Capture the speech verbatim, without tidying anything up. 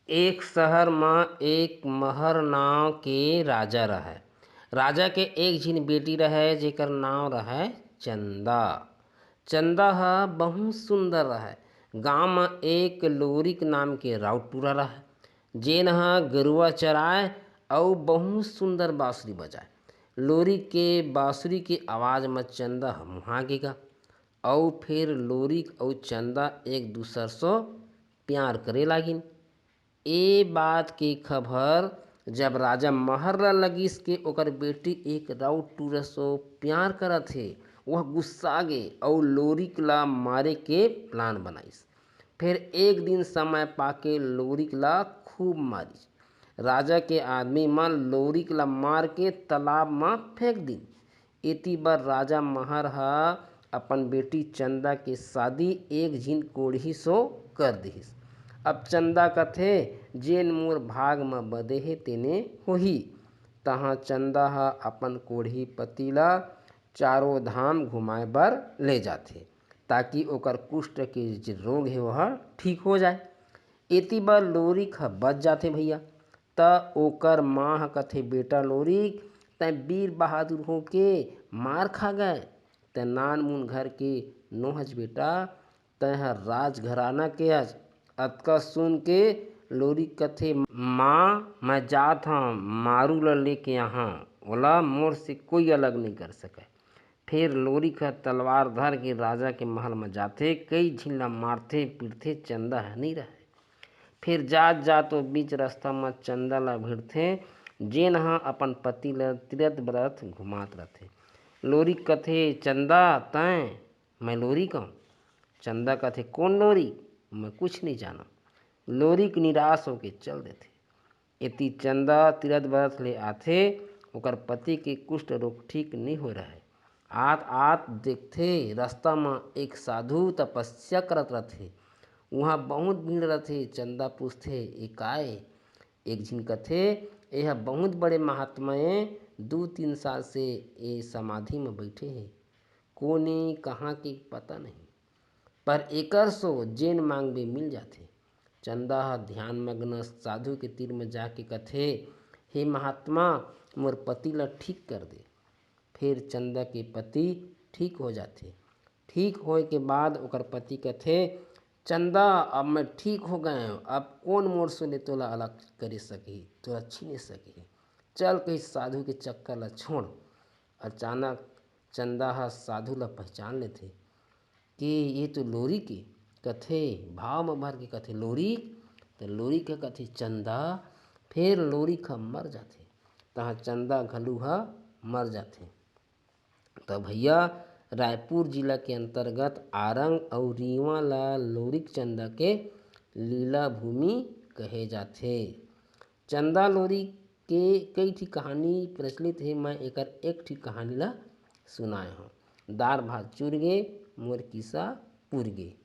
एक शहर म एक महर नांव के राजा रहय। राजा के एक झिन बेटी रहय, जेकर नांव रहय चंदा। चंदा ह बहुत सुंदर रहय। गांव म एक लोरिक नाम के राउत टूरा रहय, जेन ह गरुवा चराय अउ बहुत सुंदर बांसुरी बजाय। लोरिक के बांसुरी के आवाज म चंदा ह मुहा गे गा, अउ फेर लोरिक अउ चंदा एक दूसर सो प्यार करे लागिन। ए बात के खबर जब राजा महर ल लगिस के ओकर बेटी एक राउत टूरा सो प्यार करत हे, वह गुस्सा गे अउ लोरिक ला मारे के प्लान बनाइस। फेर एक दिन समय पाके लोरिक ला खूब मारिस। राजा के आदमी मन लोरिक ला मार के तालाब म फेंक दिन। एती बर राजा महर ह अपन बेटी चंदा के शादी एक झिन कोढ़ी सो कर दिहिस। अब चंदा कथे, "जेन मोर भाग म बदे हे, तेने होही।" तहाँ चंदा ह अपन कोढ़ी पति ला चारों धाम घुमाए बर ले जाथे, ताकि ओकर कुष्ठ के जे रोग हे, वह ठीक हो जाए। एती बर लोरिक ह बच जाथे भैया। त ओकर माँ ह कथे, "बेटा लोरिक, तैं वीर बहादुर होके मार खा गए। तैं नानमुन घर के नोहच बेटा, तैं ह राजघराना के अच।" अतका सुन के लोरिक कथे, "माँ, मैं जात हँव, मारू ल लेके यहाँ, ओला मोर से कोई अलग नइ कर सकय।" फेर लोरिक ह तलवार धर के राजा के महल म जाथे, कई झिन ला मारथे, पीटथे, चंदा ह नइ रहय। फेर जात जात ओ बीच रस्ता म चंदा ला भिड़थे, जेन ह अपन पति ला तीरथ बरथ घुमात रथे। लोरिक कथे, "चंदा, तैं?" "मैं लोरिक हँव।" चंदा कथे, "कोन लोरिक? मैं कुछ नइ जानँव।" लोरिक निराश होके चल देथे। एती चंदा तीरथ बरथ ले आथे, ओकर पति के कुष्ठ रोग ठीक नइ होय रहय। आत आत देखथे, रस्ता म एक साधु तपस्या करत रथे। उहाँ बहुत भीड़ रथे। चंदा पूछथे, "ए काय?" एक झिन कथे, "ए ह बहुत बड़े महात्मा ए, दू तीन साल से ए समाधि म बइठे हे। कोन ए, कहाँ के, पता नहीं, पर एकर सो जेन मांगबे मिल जाथे।" चंदा ह ध्यान मग्न साधु के तीर म जाके कथे, "हे महात्मा, मोर पति ल ठीक कर दे।" फेर चंदा के पति ठीक हो जाथे। ठीक होए के बाद ओकर पति कथे, "चंदा, अब मैं ठीक हो गए हँव, अब कोन मोर सो ले तोला अलग करे सकही, तोला छीने सकही? चल," कही, "साधु के चक्कर ल छोड़।" अचानक चंदा ह साधु ल पहचान लेथे कि ये तो लोरिक ए, कथे, भाव म भर के कथे, "लोरिक?" त लोरिक ह कथे, "चंदा।" फेर लोरिक ह मर जाथे, तहाँ चंदा घलू ह मर जाथे। त भैया, रायपुर जिला के अंतर्गत आरंग अउ रीवा ल लोरिक चंदा के लीला भूमि कहे जाथे। चंदा लोरिक के कई ठी कहानी प्रचलित हे, मैं एकर एक ठी कहानी ला सुनाए हँव। दार भात चुर गे, मोर किस्सा पुर गे।